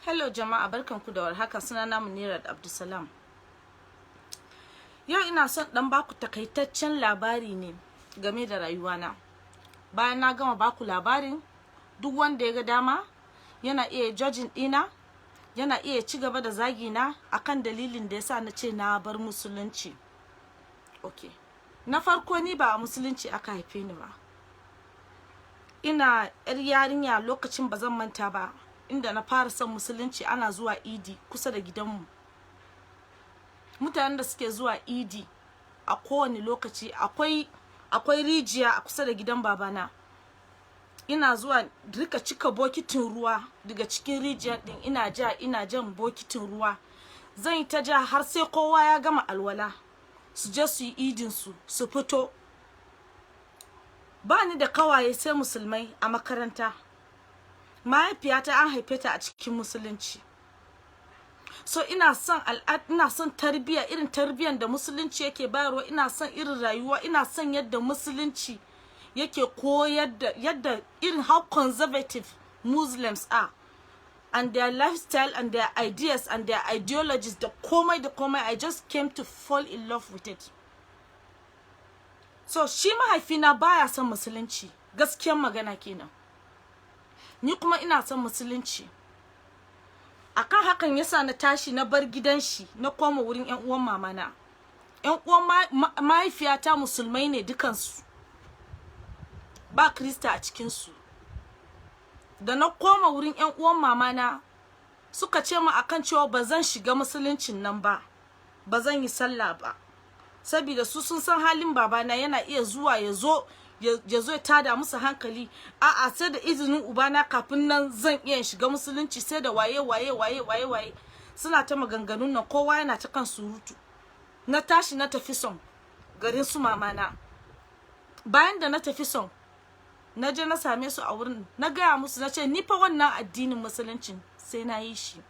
Hello jama'a, barkanku da warhaka. Sunana Munirat Abdulsalam. Yau ina son dan baku takaitaccen labari ne game da rayuwana. Bayan na gama baku labarin, duk wanda ya ga dama yana iya judging dina, yana iya ci gaba da zagi na akan dalilin da yasa na ce na bar musulunci. Okay. Na farko, ni ba a musulunci aka haife ni ba. Ina yar yarinya lokacin, ba zan manta ba, inda na fara son musulunci, ana zuwa idi kusa da gidanmu. Mutanen da suke zuwa idi a kowane lokaci, akwai rijiya a kusa da gidan babana. Ina zuwa rika cika bokitin ruwa daga cikin rijiyar din, ina ja, ina jan bokitin ruwa. Zan yi ta ja har sai kowa ya gama alwala, su je su yi idin su, su fito. Ba ni da kawaye sai musulmai a makaranta. Mahaifiyata an haife ta a cikin musulunci, so ina son al'ad, ina son tarbiyya, irin tarbiyyar da musulunci yake bayarwa. Ina son irin rayuwa, ina son yadda musulunci yake koyar da, yadda irin how conservative Muslims are and their lifestyle and their ideas and their ideologies, da komai da komai. I just came to fall in love with it. So shi mahaifina baya son musulunci, gaskiyar magana kenan. Ni kuma ina son musulunci. Akan hakan yasa na tashi na bar gidan shi, na koma wurin ƴan uwan mamana. Ƴan uwan mahaifiyata musulmai ne dukansu, ba krista a cikinsu. Da na koma wurin ƴan uwan mamana, suka ce mu akan cewa ba zan shiga musuluncin nan ba, ba zan yi sallah ba, saboda su sun san halin babana, yana iya zuwa ya zo ya tada musu hankali. A'a, sai da izinin ubana kafin nan zan iya shiga musulunci, sai da waye waye waye waye waye. Suna ta maganganun nan, kowa yana ta kan surutu. Na tashi na tafi son garin su mamana. Bayan da na tafi son, na je na same su a wurin, na gaya musu, na ce ni fa wannan addinin musuluncin sai na yi shi.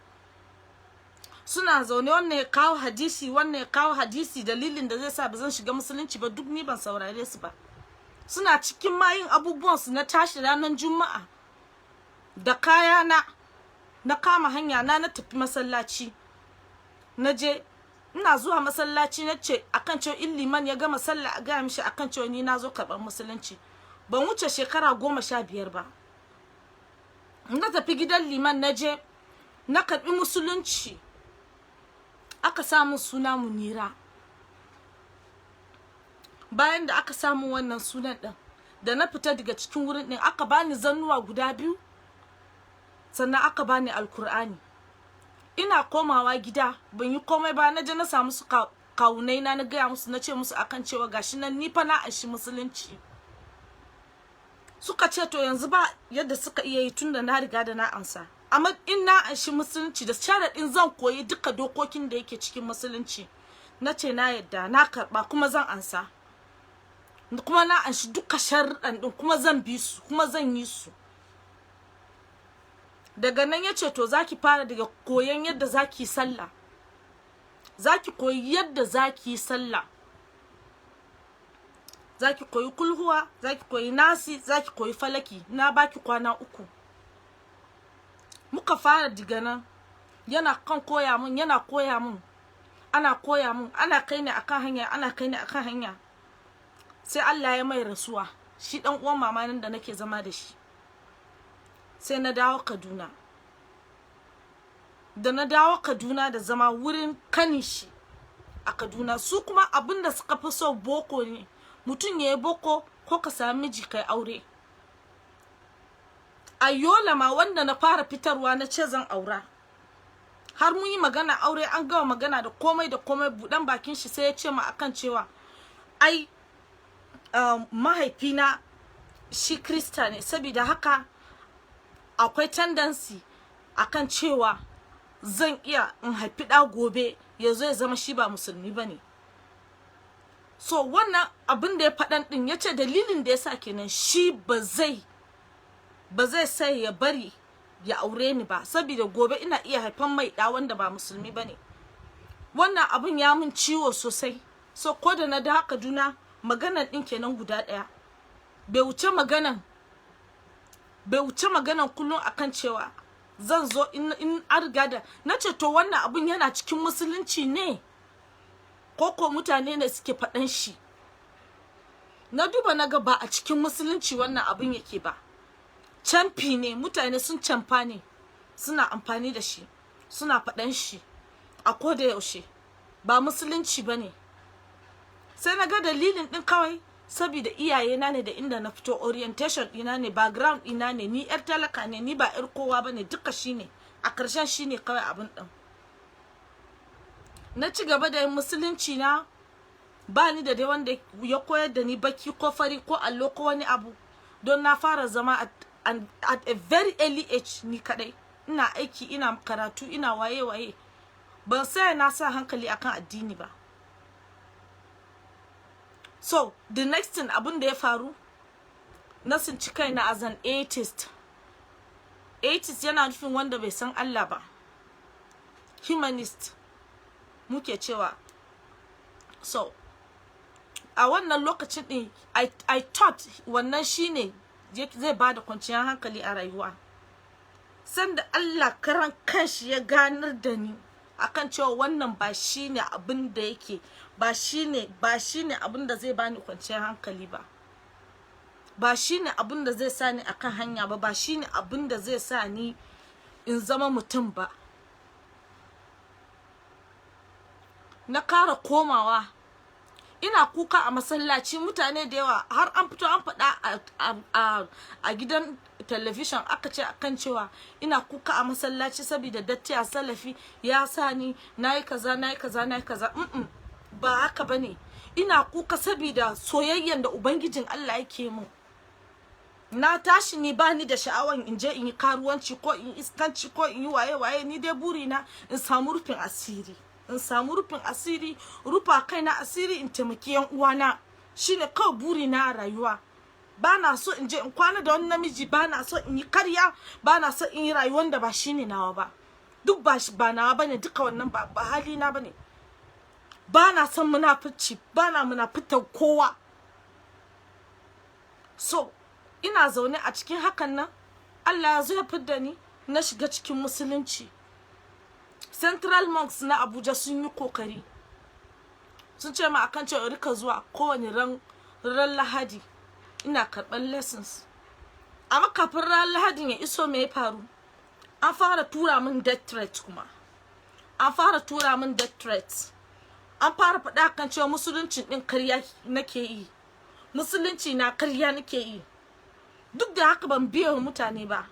Suna zaune, wannan ya kawo hadisi, wannan ya kawo hadisi, dalilin da zai sa ba zan shiga musulunci ba. Duk ni ban saurare su ba. Suna cikin mayin abubuwan su, na tashi ranar Juma'a da kaya na, na kama hanya na, na tafi masallaci. Na je, ina zuwa masallaci na ce akan cewa in liman ya gama sallah a gaya mishi akan cewa ni na zo karɓar musulunci. Ban wuce shekara 15 ba. Na tafi gidan liman, na je na karɓi musulunci, aka samu suna Munira. Bayan da aka samu wannan sunan ɗin, da na fita daga cikin wurin ɗin, aka bani zannuwa guda biyu, sannan aka bani Alkur'ani. Ina komawa gida, ban yi komai ba, na je na samu su kawunai na, na gaya musu, na ce musu akan cewa gashi nan ni fa na anshi musulunci. Suka ce to yanzu ba yadda suka iya yi tunda na riga da na ansa, amma in na anshi musulunci, da sharaɗin zan koyi duka dokokin da yake cikin musulunci. Na ce na yadda, na karɓa, kuma zan ansa, kuma na anshi duka sharuɗan ɗin, kuma zan bi su, kuma zan yi su. Daga nan ya ce to zaki fara daga koyon yadda zaki sallah, zaki koyi yadda zaki sallah, zaki koyi kulhuwa, zaki koyi Nasi, zaki koyi Falaki. Na baki kwana 3. Muka fara diga nan, yana kan koya mun, yana koya mun, ana koya mun, ana kai ni akan hanya, ana kai ni akan hanya. Sai Allah ya mai rasuwa, shi dan uwan mama nan da nake zama da shi. Sai na dawo Kaduna. Da na dawo Kaduna da zama wurin kanin shi a Kaduna, su kuma abinda suka fi so boko ne, mutum ya yi boko ko ka sami miji kai aure. A Yola ma, wanda na fara fitarwa na ce zan aura, har mun yi magana aure, an gama magana da komai da komai, budan bakin shi sai ya ce ma akan cewa ai mahaifina shi krista ne, saboda haka akwai tendency akan cewa zan iya in haifi ɗa gobe ya zo ya zama shi ba musulmi ba ne. So wannan abin da ya faɗan ɗin, ya ce dalilin da ya sa kenan shi ba zai sai ya bari ya aure ni ba, saboda gobe ina iya haifan mai ɗa wanda ba musulmi ba ne. Wannan abin ya min ciwo sosai. So ko da na da Kaduna, maganan ɗin kenan guda ɗaya, bai wuce maganan kullum akan cewa Zan zo in an riga da na ce, to, wannan abun yana cikin Musulunci ne ko ko mutane ne suke faɗan shi? Na duba na ga ba a cikin Musulunci wannan abun yake ba. Camfi ne, mutane sun camfa ne, suna amfani da shi, suna faɗan shi a koda yaushe. Ba Musulunci ba ne. Sai na ga dalilin ɗin kawai saboda iyayena ne da inda na fito, orientation ɗina ne, background ɗina ne, ni yar talaka ne, ni ba yar kowa ba ne. Duka shine a ƙarshen, shine kawai abin ɗin. Na ci gaba da yin Musulunci na. Ba ni da dai wanda ya koyar da ni baki ko fari ko allo ko wani abu, don na fara zama at a very early age ni kadai, ina aiki, ina karatu, ina waye waye. Ban sai na sa hankali akan addini ba. So the next thing, abin da ya faru, na tsinci kaina as an atheist. Atheist yana nufin wanda bai san Allah ba, humanist muke cewa. So a wannan lokacin din I thought wannan shine zai bada kwanciyar hankali a rayuwa. Sanda Allah karan kanshi ya ganar da ni akan cewa wannan ba shine abin da yake ba shine abin da zai bani kwanciyar hankali ba, ba shine abin da zai sa ni akan hanya ba, ba shine abin da zai sa ni in zama mutum ba. Na kara komawa ina kuka a masallaci. Mutane da yawa, har an fito an faɗa a gidan television, aka ce akan cewa ina kuka a masallaci saboda Datti Salafi ya sa ni nayi kaza, nayi kaza, nayi kaza. Ba haka bane. Ina kuka saboda soyayyen da Ubangijin Allah yake mun. Na tashi ni ba ni da sha'awan in je in yi karuwanci ko in iskanci ko in yi waye waye. Ni dai burina in samu rufin asiri, in samu rufin asiri, rufa kaina asiri, in taimaki yan uwana. Shine kawai burina a rayuwa. Ba na so in je in kwana da wani namiji, ba na so in yi karya, ba na so in yi rayuwar da ba shine nawa ba. Duk ba nawa bane duka wannan, ba halina bane. Ba na son munafici, ba na munafitar kowa. So ina zaune a cikin hakan nan, Allah ya zo ya fidda ni, na shiga cikin Musulunci. Central Mosque na Abuja sun yi kokari, sun ce ma akan cewa rika zuwa kowane ran Lahadi, ina karɓar lessons. Amma kafin ran Lahadin ya iso, me ya faru? An fara tura min death threat kuma. An fara tura min death threat. An fara faɗa kan cewa Musuluncin ɗin karya nake yi, Musulunci na karya nake yi. Duk da haka ban biya wa mutane ba.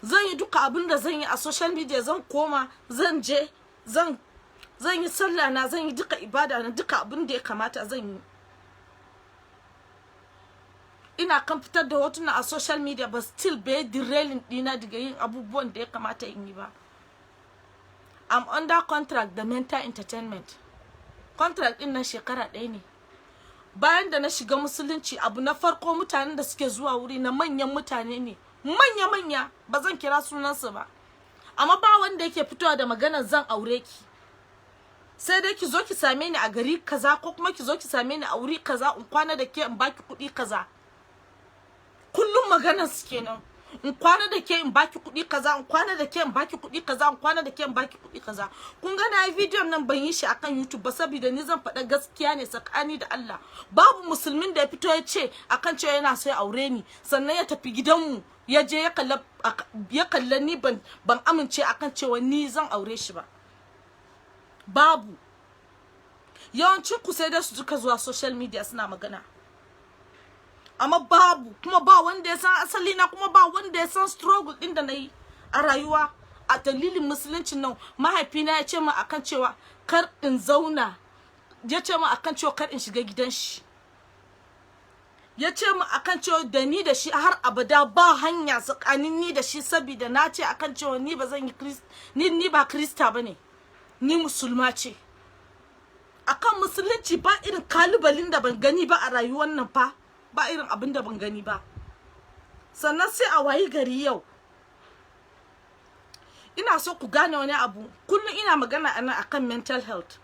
Zan yi duka abin da zan yi a social media, zan koma, zan je zan yi sallah na, zan yi duka ibada na, duka abin da ya kamata zan yi. Ina kan fitar da hotuna a social media, but still bai derailing dina daga yin abubuwan da ya kamata in yi ba. I'm under contract da Mental Entertainment. Contract din nan shekara 1 ne. Bayan da na shiga Musulunci, abu na farko, mutanen da suke zuwa wuri na manyan mutane ne, manya-manya, ba zan kira sunansu ba. Amma ba wanda yake fitowa da maganar "zan aure ki". Sai dai "ki zo ki same ni a gari kaza", ko kuma "ki zo ki same ni a wuri kaza, in kwana da ke, in baki kuɗi kaza". Kullum maganar su kenan: "In kwana da ke, in baki kuɗi kaza, in kwana da ke, in baki kuɗi kaza, in kwana da ke, in baki kuɗi kaza". Kun ga na yi bidiyon nan, ban yi shi akan YouTube ba, saboda ni zan faɗa gaskiya ne tsakani da Allah. Babu Musulmin da ya fito ya ce akan cewa yana so ya aure ni, sannan ya tafi gidanmu, ya je ya kalla ni, ban amince akan cewa ni zan aure shi ba. Babu. Yawancin ku sai dai su duka zuwa social media suna magana, amma babu. Kuma ba wanda ya san asali na, kuma ba wanda ya san struggle din da na yi a rayuwa a dalilin Musuluncin nan. Mahaifina ya ce min akan cewa kar in zauna, ya ce min akan cewa kar in shiga gidan shi, ya ce min akan cewa da ni da shi har abada ba hanya tsakanin ni da shi, saboda na ce akan cewa ni ba zan yi ni ba Krista bane, ni Musulma ce. Akan Musulunci ba irin kalubalin da ban gani ba a rayuwar nan fa, ba irin abin da ban gani ba. Sannan sai a wayi gari yau. Ina so ku gane wani abu. Kullum ina magana anan akan mental health.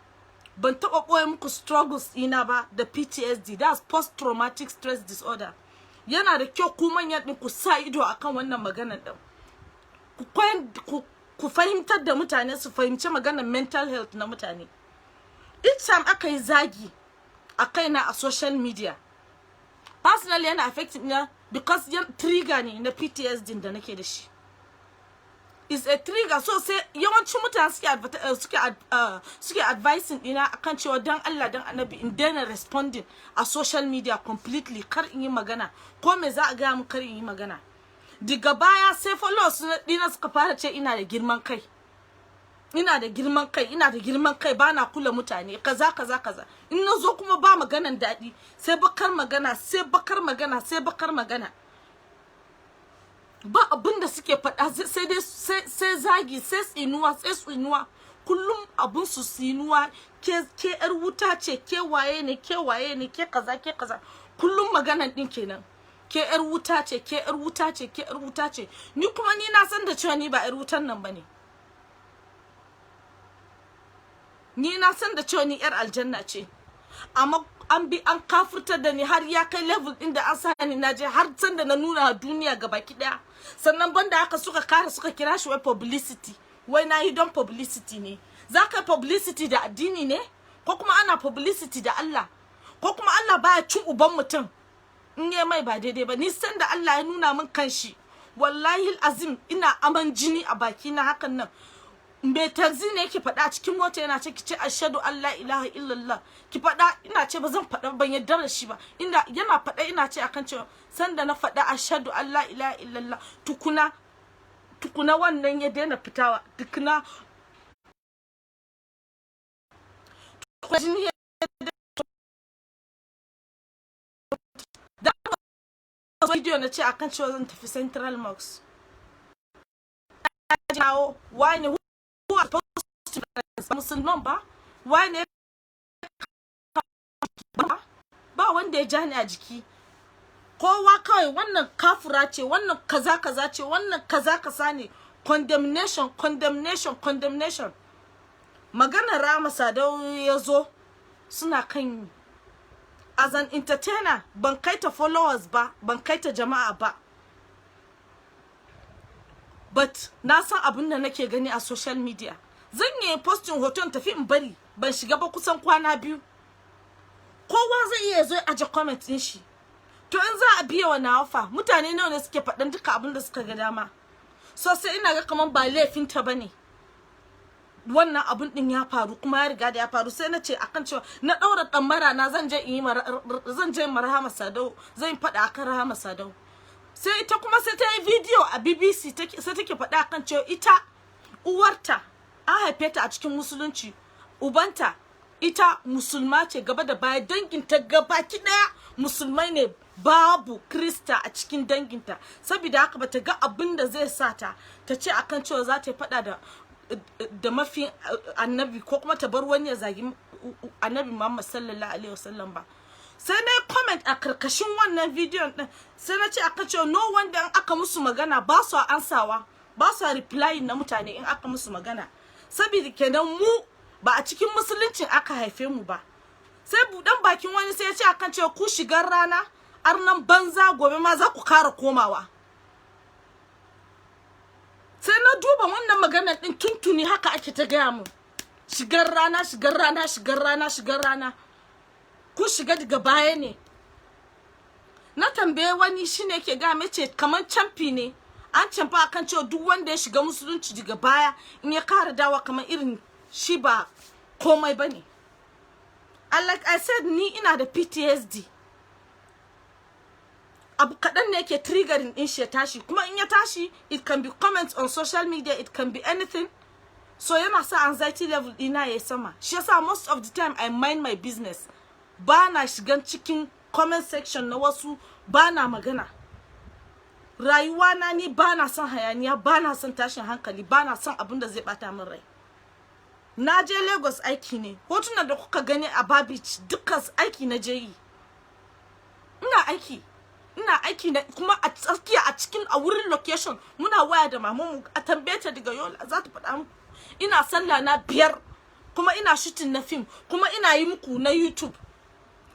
Ban taɓa ɓoye muku struggles ɗina ba da PTSD, that's post traumatic stress disorder. Yana da kyau ku manyan ɗin ku sa ido akan wannan maganar ɗin. Ku Ku fahimtar da mutane, su fahimci maganar mental health na mutane. Each time aka yi zagi a kaina a social media, personally yana affecting na, because yan trigger ne na PTSD da nake da shi, is a trigger. So sai yawancin mutane suke advising dina akan cewa dan Allah dan Annabi in daina responding a social media completely, kar in yi magana. Ko me za a gaya mu, kar in yi magana. Daga baya sai followers dina suka fara ce ina da girman kai, ina da girman kai, ina da girman kai, bana kula mutane, kaza kaza kaza. In na zo kuma ba maganan daɗi, sai bakar magana, sai bakar magana, sai bakar magana. Ba abin da suke faɗa sai dai sai zagi, sai tsinuwa, sai tsinuwa. Kullum abun su tsinuwa: ke yar wuta ce, ke waye ne, ke waye ne, ke kaza, ke kaza. Kullum maganan din kenan: ke yar wuta ce, ke yar wuta ce, ke yar wuta ce. Ni kuma ni na san da cewa ni ba yar wutan nan bane. Ni na san da cewa ni yar aljanna ce, amma an bi an kafurtar da ni har ya kai level din da an sa ni na je har san da na nuna duniya gabaki daya. Sannan banda haka suka kara suka kira shi wai publicity, wai na yi don publicity ne. Za ka yi publicity da addini ne, ko kuma ana publicity da Allah, ko kuma Allah baya cin uban mutum in yi mai ba daidai ba? Ni san da Allah ya nuna min kanshi, wallahi azim, ina aman jini a baki na hakan nan. Mai tanzi ne yake faɗa cikin mota, yana ce, "Ki ce ashhadu an la ilaha illallah, ki faɗa." Ina ce ba zan faɗa, ban yarda da shi ba. Ina yana faɗa, ina ce akan cewa sanda na faɗa ashhadu an la ilaha illallah, tukuna tukuna wannan ya daina fitawa, tukuna jini ya da video. Na ce akan cewa zan tafi Central Mosque. Jawo wani who are supposed to musulman ba wani ba wanda ya ja ni a jiki. Kowa kawai wannan kafura ce, wannan kaza kaza ce, wannan kaza kaza ne. Condemnation, condemnation, condemnation. Maganar Rahama Sadau ya zo suna kan, as an entertainer, ban kai ta followers ba, ban kai ta jama'a ba, but na san abin da nake gani a social media. Zan yi posting hoton tafi in bari, ban shiga ba kusan kwana 2. Kowa zai iya zo aje comment din shi. To in za a biya wa nawafa, mutane nawa ne suke faɗan duka abin da suka ga dama? So sai ina ga kaman ba laifinta bane wannan abun din ya faru, kuma ya riga da ya faru. Sai na ce akan cewa na daura ɗamara na, zan je in yi zan je Rahama Sadau, zan faɗa akan Rahama Sadau. Sai ita kuma sai ta yi video a BBC, sai take faɗa akan cewa ita uwarta an haife ta a cikin musulunci, ubanta, ita musulma ce gaba da baya, danginta gabaki daya musulmai ne, babu krista a cikin danginta. Saboda haka bata ga abin da zai sa ta ta ce akan cewa za ta yi faɗa da mafi annabi, ko kuma ta bar wani ya zagi Annabi Muhammad sallallahu alaihi wasallam ba. Sai na comment a karkashin wannan bidiyon din, sai na ce aka ce no wanda in aka musu magana ba su ansawa, ba su reply na mutane in aka musu magana, saboda kenan mu ba a cikin musuluncin aka haife mu ba. Sai budan bakin wani sai ya ce akan cewa ku shigar rana, arnan banza, gobe ma za ku kara komawa. Sai na duba wannan maganar din, tuntuni haka ake ta gaya mu: shigar rana, shigar rana, shigar rana, shigar rana, ku shiga daga baya ne. Na tambaye wani, shine yake ga mace kamar camfi ne, an camfa akan cewa duk wanda ya shiga musulunci daga baya, in ya kara dawa, kamar irin shi ba komai bane. And like I said, ni ina da PTSD. Abu kaɗan ne yake triggering din shi ya tashi, kuma in ya tashi, it can be comments on social media, it can be anything. So yana sa anxiety level ɗina ya sama. Shi yasa most of the time I mind my business, ba na shigan cikin comment section na wasu, ba na magana. Rayuwa na, ni ba na son hayaniya, ba na son tashin hankali, ba na son abin da zai bata min rai. Na je Lagos aiki ne. Hotunan da kuka gani a Babich, dukkan aiki na je yi. Ina aiki, ina aiki na kuma a tsakiya, a cikin a wurin location, muna waya da mamanmu. A tambaye ta daga Yola, za ta faɗa muku. Ina sallah na 5, kuma ina shooting na film, kuma ina yi muku na YouTube.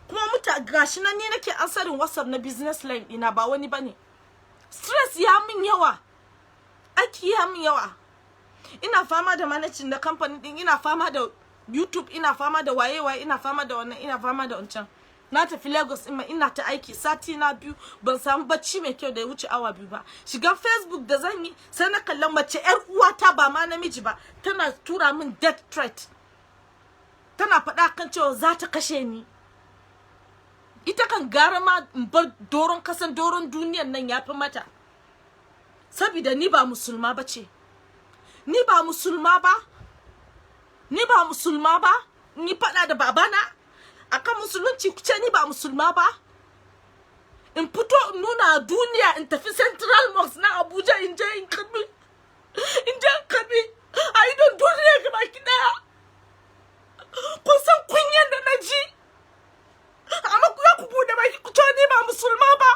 Kuma muta gashi nan, ni nake answering WhatsApp na business line ina, ba wani bane. Stress ya min yawa. Aiki ya min yawa. Ina fama da managing da kamfanin din, ina fama da YouTube, ina fama da waye waye, ina fama da wannan, ina fama da wancan. Na tafi Lagos ina ina ta aiki sati na 2, ban samu bacci mai kyau da ya wuce awa 2 ba. Shigan Facebook da zan yi, sai na kallon mace yar uwata, ba ma namiji ba, tana tura min death threat, tana faɗa kan cewa za ta kashe ni. Ita kan gara ma in bar doron kasan, doron duniyan nan ya fi mata, saboda ni ba Musulma ba ce. Ni ba Musulma ba, ni ba Musulma ba. Ni faɗa da babana akan Musulunci, ku ce ni ba Musulma ba. In fito in nuna duniya, in tafi Central Mosque na Abuja, in je in karbi a idon duniya gaba ki daya. Kun san kunyan da na ji, amma ku za ku bude baki ku ce ni ba Musulma ba.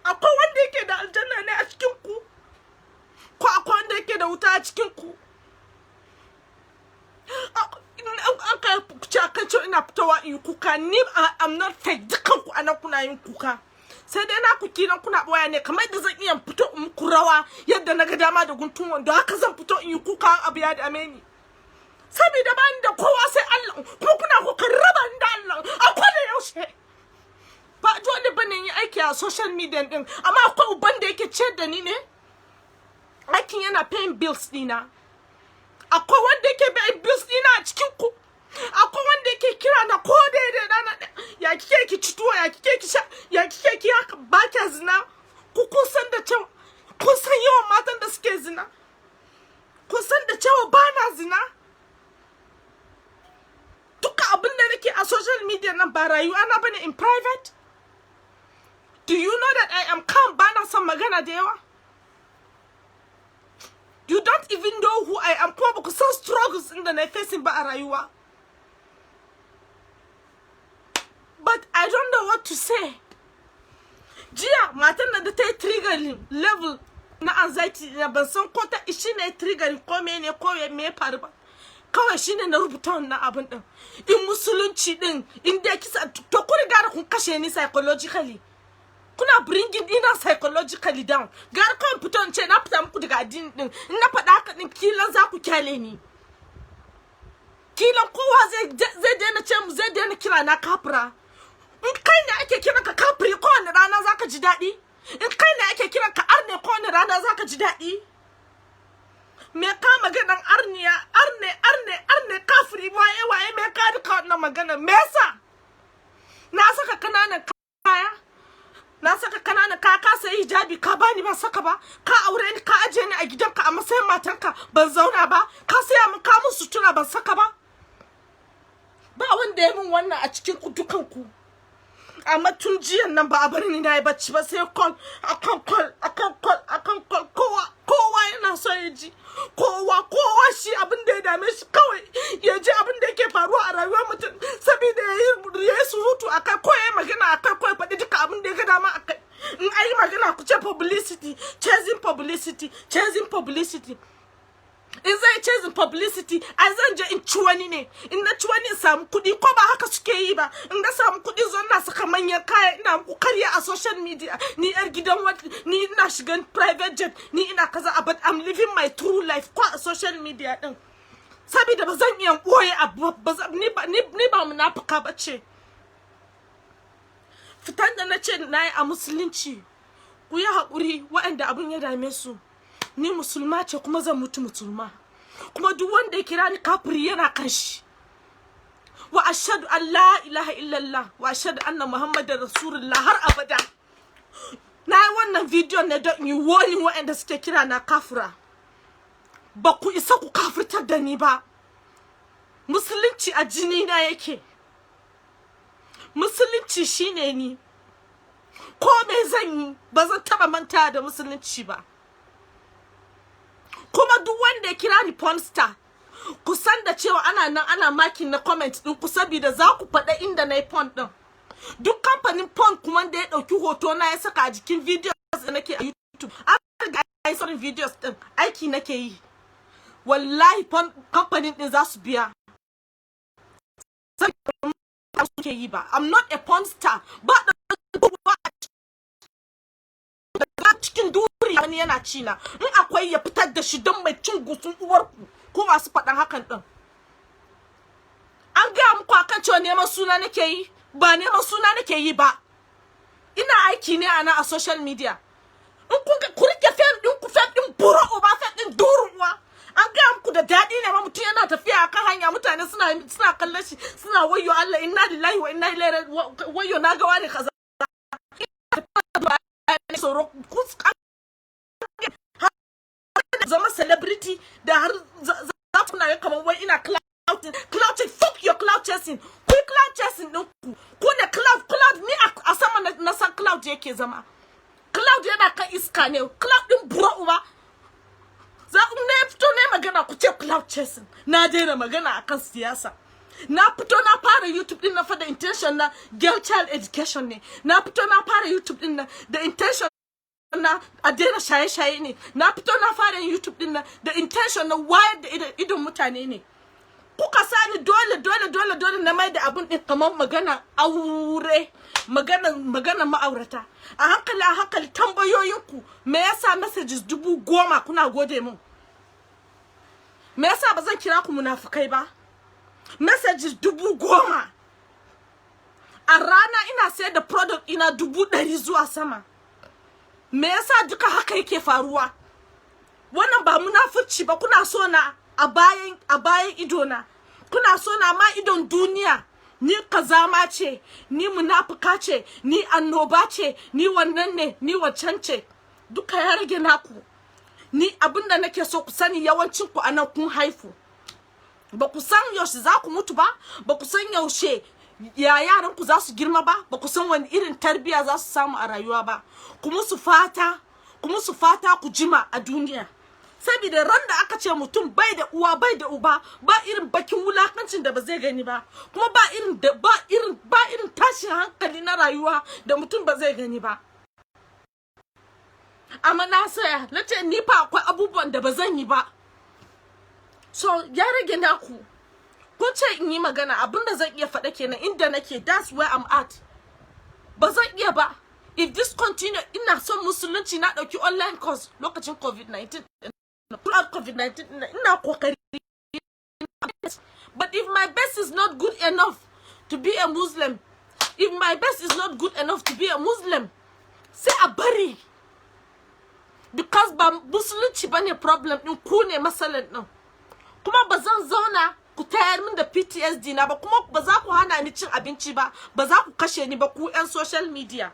Akwai wanda yake da aljanna ne a cikin ku, ko akwai wanda yake da wuta a cikin ku? An kai ce akan cewa ina fitowa in yi kuka, ni I'm not fake. Dukan ku anan kuna yin kuka, sai dai na ku kiran kuna boya ne. Kamar yadda zan iya fito in muku rawa yadda na ga dama da guntun wando, haka zan fito in yi kuka abu ya dame ni, saboda ba ni da kowa sai Allah, kuma kuna kokarin raba ni da Allah a koda yaushe. Ba dole bane yi aiki a social media din, amma akwai uban da yake ciyar da ni ne? Aikin yana paying bills dina? Akwai wanda yake paying bills dina a cikin ku? Akwai wanda yake kira na ko daidai rana, "Ya kike ki ci tuwo? Ya kike ki sha? Ya kike ki haka? Ba kya zina?" Ku kun san da cewa, kun san yawan matan da suke zina. Kun san da cewa ba na zina. Duka abin da nake a social media nan ba rayuwa na bane in private. Do you know that I am calm? Ba na son magana da yawa. You don't even know who I am, kuma ba ku san struggles ɗin da na facing ba a rayuwa. But I don't know what to say. Jiya matan nan da ta yi triggering level na anxiety na, ban san ko ta shi ne triggering ko me ne ko me ya faru ba, kawai shine na rubuta wannan abin din. In Musulunci din in dai kisa, to ku riga da kun kashe ni psychologically, kuna bringing ina psychologically down. Gara kawai fito in ce na fita muku daga addini din. In na faɗa haka din, kilan za ku kyale ni, kilan kowa zai daina ce mu, zai daina kira na kafira. In kai ne ake kiran ka kafiri kowane rana, zaka ji daɗi? In kai ne ake kiran ka arne kowane rana, zaka ji daɗi? Me ka maganan arniya, arne, arne, arne, kafiri, waye waye? Me ka duka wannan magana? Me yasa na saka kananan kaya? Na saka kananan kaya, ka sayi hijabi ka bani, ban saka ba. Ka aure ni, ka aje ni a gidanka a matsayin matanka, ban zauna ba. Ka saya min, ka mun sutura, ban saka ba. Ba wanda ya min wannan a cikin ku dukan ku. Amma tun jiyan nan ba a bari ni na yi bacci ba, sai call akan call akan call akan call. Kowa kowa yana so ya ji, kowa kowa shi abin da ya dame shi kawai ya ji abin da yake faruwa a rayuwar mutum, saboda ya yi surutu akai, ko ya yi magana akai, ko ya faɗi duka abin da ya ga dama akai. In an yi magana, ku ce publicity, chasing publicity, chasing publicity. In zai chasing publicity, ai zan je in ci wani ne. In na ci wani in samu kuɗi, ko ba haka suke yi ba? In na samu kuɗi, zo ina saka manyan kaya, ina muku karya a social media, ni yar gidan wani, ni ina shigan private jet, ni ina kaza. But I'm living my true life ko a social media din, saboda ba zan iya ɓoye abu ba. Ni ba munafuka ba ce. Fitan da na ce na yi a Musulunci, ku yi haƙuri waɗanda abin ya dame su. Ni Musulma ce, kuma zan mutu Musulma, kuma duk wanda ya kira ni kafiri yana kan shi. Wa ashhadu an la ilaha illallah wa ashhadu anna Muhammadar Rasulullah har abada. Na yi wannan bidiyon ne don yi warning waɗanda suke kira na kafira. Ba ku isa ku kafirtar da ni ba. Musulunci a jini na yake. Musulunci shine ni. Ko me zan yi, ba zan taba manta da Musulunci ba. Kuma duk wanda ya kira ni porn star, ku san da cewa ana nan ana marking na comment din ku, saboda za ku faɗa inda na yi porn din. Duk kamfanin porn kuma da ya ɗauki hoto na ya saka a jikin videos da nake a YouTube, an riga yi saurin videos din, aiki nake yi. Wallahi porn kamfanin din za su biya, suke yi ba. I'm not a porn star. Ba da cikin duri Wani yana ci na, in akwai, ya fitar da shi don mai cin gusun uwarku. Ko masu faɗan hakan din, an gaya muku akan cewa neman suna nake yi? Ba neman suna nake yi ba, ina aiki ne a nan a social media. In kun ga, ku rike fame din ku, fame din buro uba, fame din durun uwa. An gaya muku da daɗi ne ma mutum yana tafiya akan hanya, mutane suna kallon shi, suna "Wayyo Allah, inna lillahi wa inna ilaihi, wayyo, na ga wani kaza." Tsoro zama celebrity da har za ku na kamar wai ina clout, fuck your clout chasing. Ku clout chasing din ku, ku ne clout, clout. Ni a sama na san clout yake zama. Cloud yana kan iska ne. Clout din buro uba. Za ku ne fito ne magana, ku ce clout chasing. Na daina magana akan siyasa. Na fito na fara YouTube din na fa da intention na girl child education ne. Na fito na fara YouTube din na da intention na a daina shaye-shaye ne. Na fito na fara YouTube din na da intention na wayar da idon mutane ne. Kuka sani dole, dole, dole, dole na mai da abun din kamar magana aure, magana ma'aurata. A hankali, a hankali, tambayoyinku, me yasa messages 10,000 kuna gode mun? Me yasa ba zan kira ku munafukai ba? Messages 10,000 a rana, ina sayar da product ina 100,000 zuwa sama. Me yasa duka haka yake faruwa? Wannan ba munafurci ba? Kuna so na a bayan ido na, kuna so na ma idon duniya ni kazama ce, ni munafuka ce, ni annoba ce, ni wannan ne, ni wancan ce. Duka ya rage naku. Ni abinda nake so ku sani, yawancin ku anan kun haifu, ba ku san yaushe za ku mutu ba, ba ku san yaushe ya yaran ku za su girma ba, ba ku san wani irin tarbiya za su samu a rayuwa ba. Ku musu fata ku jima a duniya, saboda ran da aka ce mutum bai da uwa, bai da uba, ba irin bakin wulakancin da ba zai gani ba, kuma ba irin tashin hankali na rayuwa da mutum ba zai gani ba. Amma na saya, na ce ni fa akwai abubuwan da ba zan yi ba. So ya rage naku. Kun ce in yi magana, abinda zan iya faɗa kenan. Inda nake, that's where I'm at. Ba zan iya ba. If this continue, ina son musulunci, na ɗauki online course lokacin COVID-19, throughout COVID-19 ina kokari. But if my best is not good enough to be a Muslim, if my best is not good enough to be a Muslim, sai a bari, because ba musulunci bane problem din ku, ne matsalan din. Kuma ba zan zauna ku tayar min da PTSD na ba, kuma ba za ku hana ni cin abinci ba, ba za ku kashe ni ba, ku yan social media.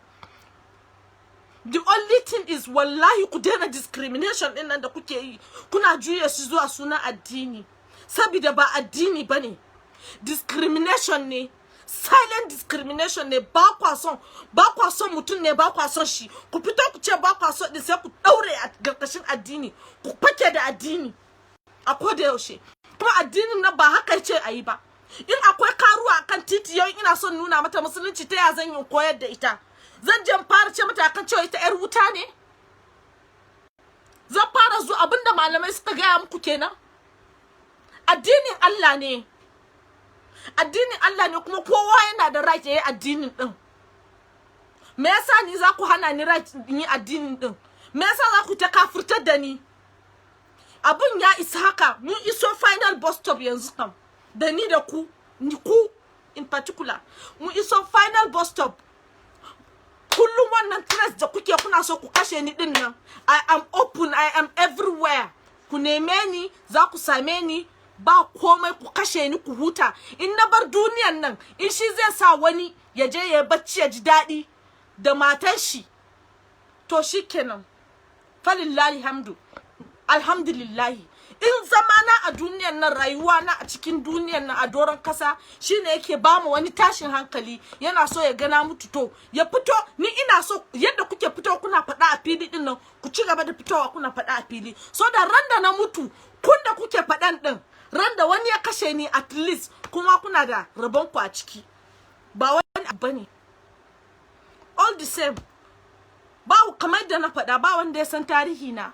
The only thing is, wallahi, ku daina discrimination din nan da kuke yi, kuna juya shi zuwa sunan addini, saboda ba addini bane, discrimination ne, silent discrimination ne. Ba kwa son mutum ne, ba kwa son shi, ku fito ku ce ba kwa son din, sai ku daure a karkashin addini, ku fake da addini a koda yaushe. Kuma addinin nan ba haka ce a yi ba. In akwai karuwa akan titi yau, ina son nuna mata musulunci, ta ya zan yi koyar da ita? Zan je fara ce mata akan cewa ita yar wuta ne? Zan fara zuwa abinda malamai suka gaya muku kenan. Addinin Allah ne, addinin Allah ne, kuma kowa yana da right ya yi addinin din. Me yasa ni za ku hana ni right in yi addinin din? Me yasa za ku ta kafurtar da ni? Abun ya isa haka. Mun iso final bus stop yanzu kam, da ni da ku, ni ku in particular, mun iso final bus stop. Kullum wannan stress da kuke, kuna so ku kashe ni din nan, I am open, I am everywhere. Ku neme ni, za ku same ni. Ba komai, ku kashe ni ku huta. In na bar duniyan nan, in shi zai sa wani ya je ya bacci ya ji daɗi da matan shi, to shikenan, falillahi hamdu, alhamdulillahi. In zamana a duniyan nan, rayuwa na a cikin duniyan nan, a doron kasa, shine yake ba mu wani tashin hankali, yana so ya gana mutu, to ya fito. Ni ina so yadda kuke fito kuna faɗa a fili din nan, ku ci gaba da fitowa kuna faɗa a fili, so da ran da na mutu, kun da kuke faɗan din, ran da wani ya kashe ni, at least kuma kuna da rabon ku a ciki. Ba wani abu bane. All the same, ba kamar da na faɗa, ba wanda ya san tarihi na,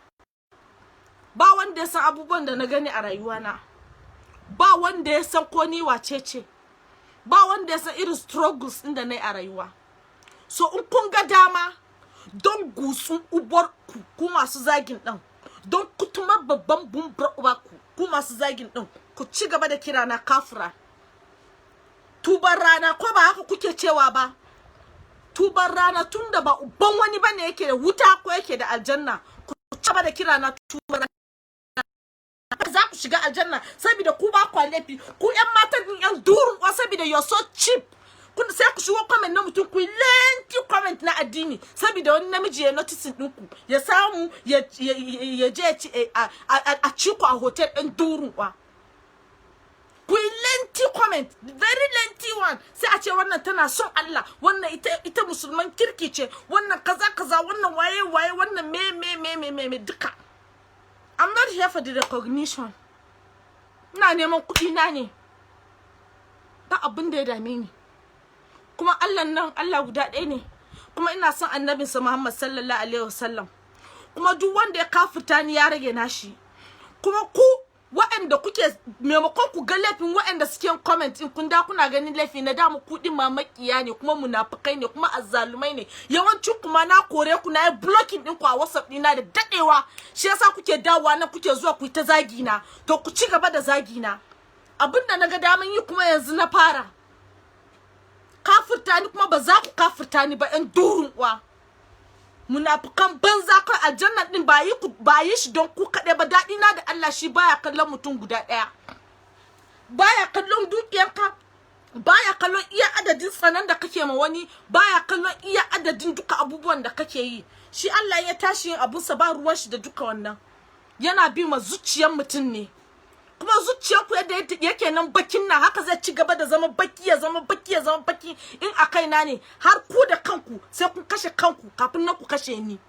ba wanda ya san abubuwan da na gani a rayuwana, ba wanda ya san ko ni wace ce, ba wanda ya san irin struggles ɗin da na yi a rayuwa. So in kun ga dama, Don gutsun ubar ku, ku masu zagin ɗin, don kutuma babban bumbar uba ku, ku masu zagin ɗin, ku ci gaba da kira na kafura. Tuban rana, ko ba haka kuke cewa ba? Tuban rana, tunda ba uban wani bane yake da wuta ko yake da aljanna, ku ci gaba da kira na tuban rana. Za ku shiga aljanna saboda ku ba kwa laifi. Ku yan matan din, yan durun kwa, saboda you're so cheap. Kun sai ku shigo comment na mutum, ku yi lengthy comment na addini saboda wani namiji ya notice ɗinku, ya samu ya je a ci ku a hotel ɗin. Durun kwa, ku yi lengthy comment, very lengthy one, sai a ce wannan tana son Allah, wannan ita musulman kirki ce, wannan kaza kaza, wannan waye waye, wannan me me me me me me duka. I'm not here for the recognition. Ina neman kuɗi na ne, ba abin da ya dame ni. Kuma Allah nan, Allah guda ɗaya ne, kuma ina son annabinsa Muhammad sallallahu alaihi wasallam. Kuma duk wanda ya kafirta ni, ya rage nashi. Kuma ku waɗanda kuke, maimakon ku ga laifin waɗanda suke comment in kun da kuna ganin laifi na damu, ku din ma makiya ne, kuma munafukai ne, kuma azzalumai ne. Yawancin kuma na kore ku, na yi blocking din ku a WhatsApp ɗina da dadewa. Shi yasa kuke dawowa nan, kuke zuwa ku yi ta zagi na. To ku ci gaba da zagi na. Abinda na ga daman yi kuma yanzu na fara kafirta ni, kuma ba za ku kafirta ni ba, 'yan durun uwa, munafukan banza. Kai, aljanna din ba yi ku, ba yi shi don ku kaɗai ba. Daɗi na da Allah, shi baya kallon mutum guda ɗaya, baya kallon dukiyarka, baya kallon iya adadin tsanan da kake ma wani, baya kallon iya adadin duka abubuwan da kake yi. Shi Allah ya tashi yin abunsa, ba ruwan shi da duka wannan. Yana bi ma zuciyar mutum ne. Kuma zuciyarku yadda yake nan bakin nan, haka zai ci gaba da zama baki, ya zama baki, ya zama baki. In a kaina ne, har ku da kanku sai kun kashe kanku kafin na ku kashe ni.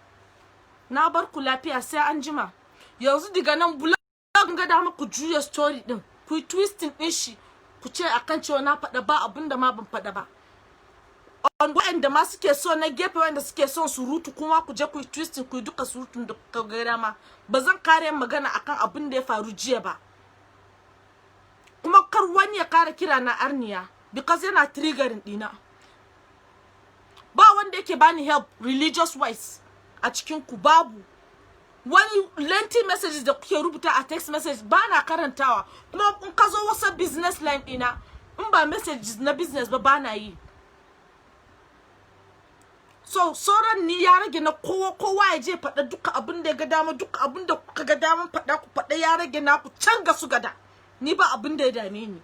Na bar ku lafiya, sai an jima. Yanzu daga nan blog ga dama ku juya story din, ku yi twisting din shi, ku ce akan cewa na faɗa ba abin da ma ban faɗa ba. On waɗanda ma suke so na gefe, wanda suke son surutu, kuma ku je ku yi twisting, ku yi duka surutun da kuka ga dama. Ba zan kare magana akan abin da ya faru jiya ba. Kuma kar wani ya kara kira na arniya, because yana triggering dina. Ba wanda yake bani help religious wise a cikin ku. Babu wani lengthy messages da kuke rubuta a text message, ba na karantawa. Kuma in ka zo wasu business line dina, in ba messages na business ba, ba na yi. So sauran ni ya rage na kowa. Kowa ya je faɗa duka abin da ya ga dama. Duka abin da kuka ga daman faɗa, ku faɗa, ya rage na ku can ga su gada. Ni ba abin da ya dame ni.